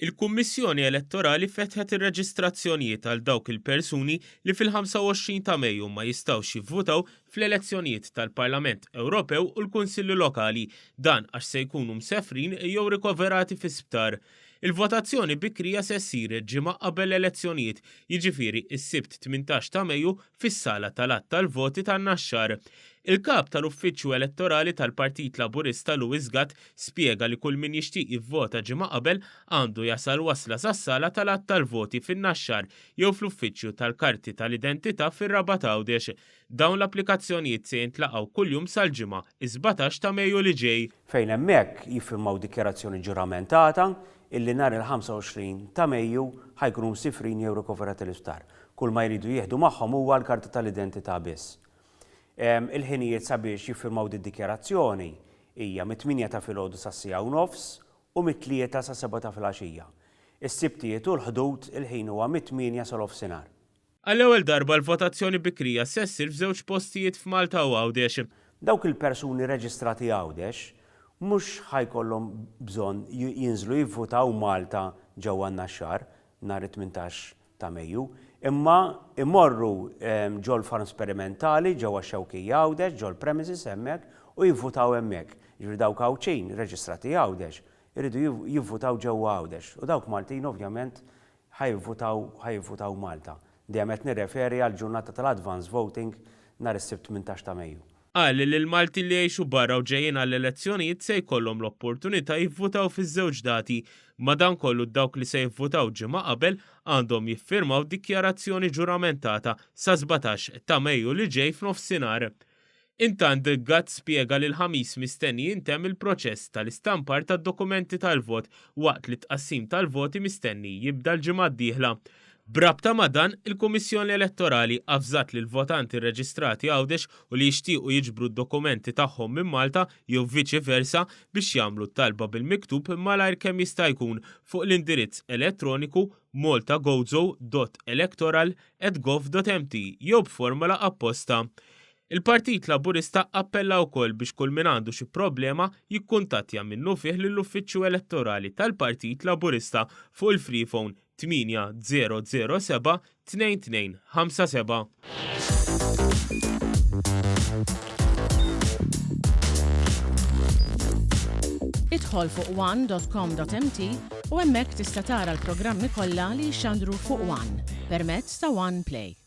Il-Kummissjoni Elettorali fetħet ir-reġistrazzjonijiet għal dawk il-persuni li fil-25 ta' Mejju ma jistgħux jivvutaw fl-elezzjonijiet tal-Parlament Ewropew u l-Kunsilli Lokali. Dan għax se jkunu msefrin jew rikoverati fi sptar. Il-votazzjoni bikrija se ssir ġimgħa qabel l-elezzjonijiet, jiġifieri s-Sibt 18 ta' Mejju fis-sala tal-għadd tal-voti tan-Naxxar. Il-Kap tal-Uffiċċju Elettorali tal-Partit Laburista Louis Gatt spjega li kull min jixtieq jivvota ġimgħa qabel għandu jasal wasla sas-sala tal-għadd tal-voti fin-Naxxar jew fl-uffiċċju tal-karti tal-identità fir-Rabat Għawdex. Dawn l-applikazzjonijiet se jintlaqgħu kuljum sal-Ġimgħa, is-17 ta' Mejju li ġej. Fejn hemmhekk jiffirmaw dikjarazzjoni ġuramentata illi nhar il-25 ta' Mejju ħa jkunu msifrin jew rikoverati l-isptar. Kull ma jridu jieħdu magħhom huwa l-karta tal-identità biss. Il-ħinijiet sabiex jiffirmaw did-dikjarazzjoni hija mit-tmienja ta' filgħodu sas-siegħa u nofs u mit-tlieta sas-sebgħa ta' filgħaxija. Is-Sibtijiet u l-Ħdud il-ħin huwa mit-tmienja sa nofsinhar. Għall-ewwel darba l-votazzjoni bikrija se ssir f'żewġ postijiet f'Malta u Għawdex. Dawk il-persuni reġistrati Għawdex mhux ħa jkollhom bżonn jinżlu jivvutaw Malta ġewwa n-Naxxar nhar it-18 ta' Mejju, imma imorru ġol-farm sperimentali ġewwa x-Xewkija Għawdex, ġol-premises hemmhekk u jivvutaw hemmhekk. Jiġifieri dawk Għawdxin reġistrati Għawdex iridu jivvutaw ġewwa Għawdex u dawk Maltin ovvjament ħa jivvutaw ħa jivvutaw Malta. Dejjem qed nirreferi għall-ġurnata tal-advance voting nhar is-Sibt 18 ta' Mejju. Qal li l-Maltin li jgħixu barra u ġejjin għall-elezzjonijiet se jkollhom l-opportunità jivvutaw fiż-żewġ dati. Madankollu dawk li se jivvutaw ġimgħa qabel għandhom jiffirmaw dikjarazzjoni ġuramentata sa 17 ta' Mejju li ġej f'nofsinhar. Intant, Gatt spjega li l-Ħamis mistenni jintemm il-proċess tal-istampar tad-dokumenti tal-vot waqt li t-tqassim tal-voti mistenni jibda l-ġimgħa d-dieħla. B'rabta ma' dan, il-Kummissjoni Elettorali avżat lill-votanti rreġistrati Għawdex u li jixtiequ jiġbru d-dokumenti tagħhom minn Malta jew viċi versa biex jagħmlu t-talba bil-miktub malajr kemm jista' jkun fuq l-indirizz elettroniku maltagozo.electoral@gov.mt jew b'formola apposta. Il-Partit Laburista appella wkoll biex kull min għandu xi problema jikkuntattja minnufih lill-Uffiċċju Elettorali tal-Partit Laburista fuq il-freephone 8007 2257. Idħol fuq one.com.mt u hemmhekk tista' tara l-programmi kollha li jixxandru fuq One permezz ta' One Play.